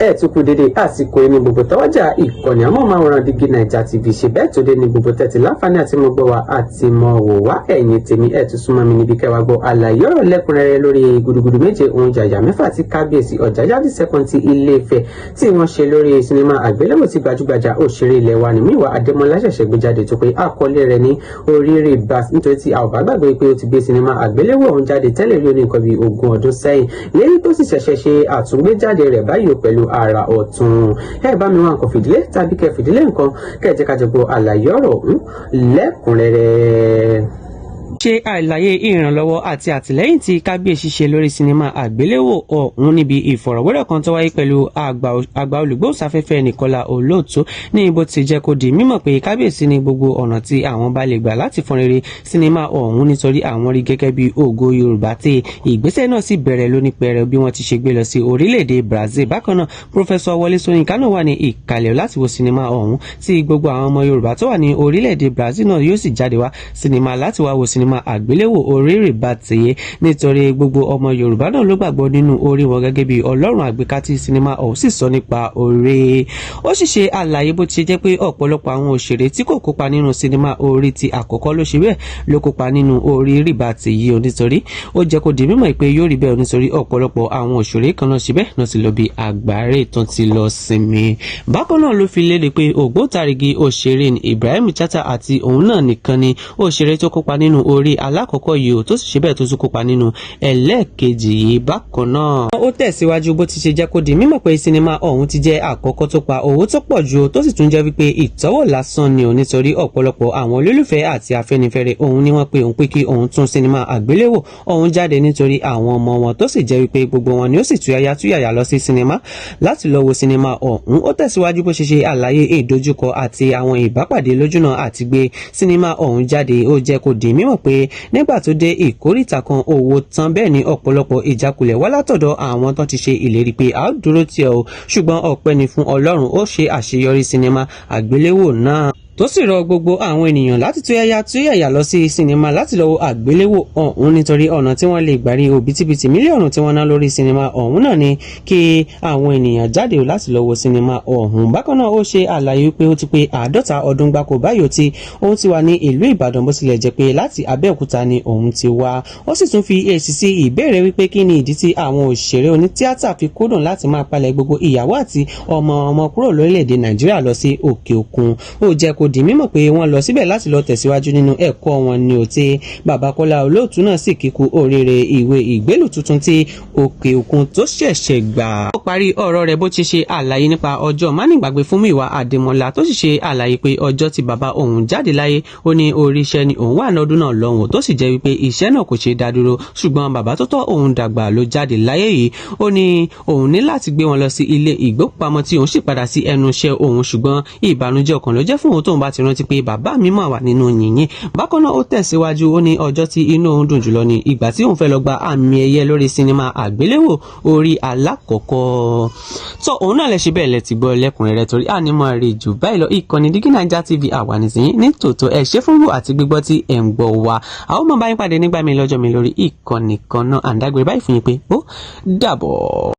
Ẹ tún kú dédé àsìkò yìí ní gbogbo tọwọ́jà ìkànnì amóhùnmáwòrán Dígí Naija TV ṣe bẹ́ẹ̀ tó dé ní gbogbo tẹ́tí láǹfààní àti mo gbọ́ wa àti mọ̀ wò wá. Ẹ̀yìn tèmi, ẹ̀ tún súnmọ́ mi níbi kẹwàá gbọ́ àlàyé ọ̀rọ̀ lẹ́kùnrẹ́rẹ́ lórí gudugudu méje ohun jàjà mẹ́fà tí kábíyèsí Ọ̀jájá the Second ti Ilé-Ifẹ̀ tí wọ́n ṣe lórí sinimá àgbéléwò tí gbajúgbajà òṣèré ilẹ̀ wa ní Múyìwá Adémọ́lá ṣẹ̀ṣẹ̀ gbé jáde, tó pé àkọlé rẹ̀ ní Oríire Bas, nítorí tí a ò bá gbàgbé pé ó ti gbé sinimá àgbéléwò ọ̀hún jáde tẹ́lẹ̀ rí ní nǹkan bíi 20 ọdún sẹ́yìn, lẹ́yìn tó sì ṣẹ̀ṣẹ̀ ṣe àtúngbéjáde rẹ̀ báyìí pẹ̀lú àrà ọ̀tun. Ẹ bá mi wá nǹkan fìdílé tàbí kẹ́ fìdílé nǹkan, kẹ́ ẹ jẹ́ ká jọ gbọ́ àlàyé ọ̀rọ̀ ọ̀hún lẹ́kùnrẹ́rẹ́. Ṣe àlàyé ìrànlọ́wọ́ àti àtìlẹ́yìn tí kábíyèsí ṣe lórí sinimá àgbéléwò ọ̀hún níbi ìfọ̀rọ̀wérọ̀ kan tó wáyé pẹ̀lú àgbà olùgbóhùnsáfẹ́fẹ́ Nìkọ́lá Olóòtú, ní bó ti jẹ́ kó di mímọ̀ pé kábíyèsí ní gbogbo ọ̀nà tí àwọn bá lè gbà láti fọn rere sinimá ọ̀hún, nítorí àwọn rí gẹ́gẹ́ bí ògo Yorùbá, tí ìgbésẹ̀ náà sì bẹ̀rẹ̀ lóní pẹrẹ bí wọ́n ti ṣe gbé lọ sí orílẹ̀-èdè Brazil. Bákan náà, Professor Wọlé Ṣóyínká náà wà ní ìkàlẹ̀ láti wo sinimá ọ̀hún, tí gbogbo àwọn ọmọ Yorùbá tó wà ní orílẹ̀-èdè Brazil náà yóò sì jáde wá sinimá láti wá wo sinimá àgbéléwò Orírè Bàtìyé, nítorí gbogbo ọmọ Yorùbá náà ló gbàgbọ́ nínú orí wọn gẹ́gẹ́ bí Ọlọ́run àgbéká, tí sinimá ọ̀hún sì sọ nípa orí. Ó sì ṣe àlàyé bó ti ṣe jẹ́ pé ọ̀pọ̀lọpọ̀ àwọn òṣèré tí kò kópa nínú sinimá orí ti àkọ́kọ́ ló ṣe bẹ́ẹ̀ ló kópa nínú Orírè Bàtìyé o, nítorí ó jẹ́ kó di mímọ̀ pé yóò rí bẹ́ẹ̀, nítorí ọ̀pọ̀lọpọ̀ àwọn òṣèré kan náà ṣe bẹ́ẹ̀ náà ti lọ bí àgbáre tán ti lọ sinmi. Bákan náà ló fi léde pé ògbóǹtarìgì òṣèré Ibrahim Chatta àti òun náà nìkan ni òṣèré tó kópa nínú orí alákọ̀ọ́kọ́ yìí ó, tó sì ṣe bẹ́ẹ̀ tó tún kópa nínú ẹlẹ́ẹ̀kejì yìí bákan náà. Ó tẹ̀síwájú bó ti ṣe jẹ́ kó di mímọ̀ pé sinimá ọ̀hún ti jẹ́ àkọ́kọ́ tó pa owó tó pọ̀ jù, tó sì tún jẹ́ wípé ìtọ́wò lásán ni ò, nítorí ọ̀pọ̀lọpọ̀ àwọn olólùfẹ́ àti Afẹ́nifẹ́re òun ni wọ́n pe òun pé kí òun tún sinimá àgbéléwò ọ̀hún jáde nítorí àwọn ọmọ wọn, tó sì jẹ́ wípé gbogbo wọn ni ó sì túyáyá túyàyà lọ sí sinimá láti lọ wo sinimá ọ̀hún. Ó tẹ̀síwájú bó ṣe ṣe àlàyé ìdojúkọ àti àwọn ìbápàdé lójúnà àti gbé sinimá ọ̀hún jáde. Ó jẹ́ kó di mímọ̀ pé nígbà tó dé ìkórìtà kan, owó tán, bẹ́ẹ̀ ni ọ̀pọ̀lọpọ̀ ìjákulẹ̀ wá látọ̀dọ̀ àwọn tó ti ṣe ìlérí pé a ó dúró tì ọ́, ṣùgbọ́n ọpẹ́ ni fún Ọlọ́run, ó ṣe àṣeyọrí sinimá àgbéléwò náà, tó sì rọ gbogbo àwọn ènìyàn láti túyáyá túyàyà lọ sí sinimá láti lọ wo àgbéléwò ọ̀hún, nítorí ọ̀nà tí wọ́n lè gbà rí òbítíbitì mílíọ̀nù tí wọ́n ná lórí sinimá ọ̀hún náà ni kí àwọn ènìyàn jáde láti lọ wo sinimá ọ̀hún. Bákan náà, ó ṣe àlàyé wípé ó ti pé 50 ọdún gbáko báyìí tí òun ti wà ní ìlú Ìbàdàn, bó tilẹ̀ jẹ́ pé láti Abẹ́òkúta ni òun ti wá. Ó sì tún fi èsì sí ìbéèrè wípé kí ni ìdí tí àwọn òṣèré onítíátà fi kúndùn láti máa palẹ̀ gbogbo ìyàwó àti ọmọ ọmọ kúrò lórílẹ̀‐èdè Nàìjíríà lọ sí òkè òkun. Ó jẹ́ kó di mímọ̀ pé wọ́n lọ síbẹ̀ láti lọ tẹ̀síwájú nínú ẹ̀kọ́ wọn ni ò tí bàbá Kọ́lá Olóòtú náà sì kíkú oríire ìwé ìgbélù tuntun tí òkè òkun tó ṣẹ̀ṣẹ̀ gbà. Ó parí ọ̀rọ̀ rẹ̀ bó ti ṣe àlàyé nípa ọjọ́ mánigbàgbé fún Múyìwá Adémọ́lá, tó sì ṣe àlàyé pé ọjọ́ tí bàbá òun jáde láyé, ó ní orí iṣẹ́ ni òun wà lọ́dún náà lọ́hùn, tó sì jẹ́ wípé iṣẹ́ náà kò ṣe dá dúró, ṣùgbọ́n bàbá tó tọ́ òun dàgbà ló jáde láyé yìí. Ó ní òun ní láti gbé wọn lọ sí ilé ìgbókùpamọ́, tí òun sì padà sí ẹnu iṣẹ́ òun, ṣùgbọ́n ìbànújẹ́ ọkàn ló jẹ́ fún òun tóun bá ti rántí pé bàbá mi máa wà nínú yìnyín. Bákan náà, ó tẹ̀síwájú, ó ní ọjọ́ tí inú òun dùn jùlọ ní ìgbà tí òun fẹ́ lọ gba àmì ẹ̀yẹ lórí sinimá àgbéléwò orí alákọ̀ọ́kọ́ tó. Òun náà lè ṣe bẹ́ẹ̀ lẹ ti gbọ́ lẹ́kùnrẹ́rẹ́, torí ànímọ́ rè jù báyìí lọ. Ìkànnì Dígí Naija TV, àwa nìsín ní tòótọ́. Ẹ ṣé fún wò àti gbígbọ́ tí ẹ̀ ń gbọ́ wa. Àwọn ọmọ báyìí pàdé nígbà mi lọ́jọ́ mi lórí ìkànnì kan náà. À ń dágbére báyìí fún yín pé ó dàbọ̀.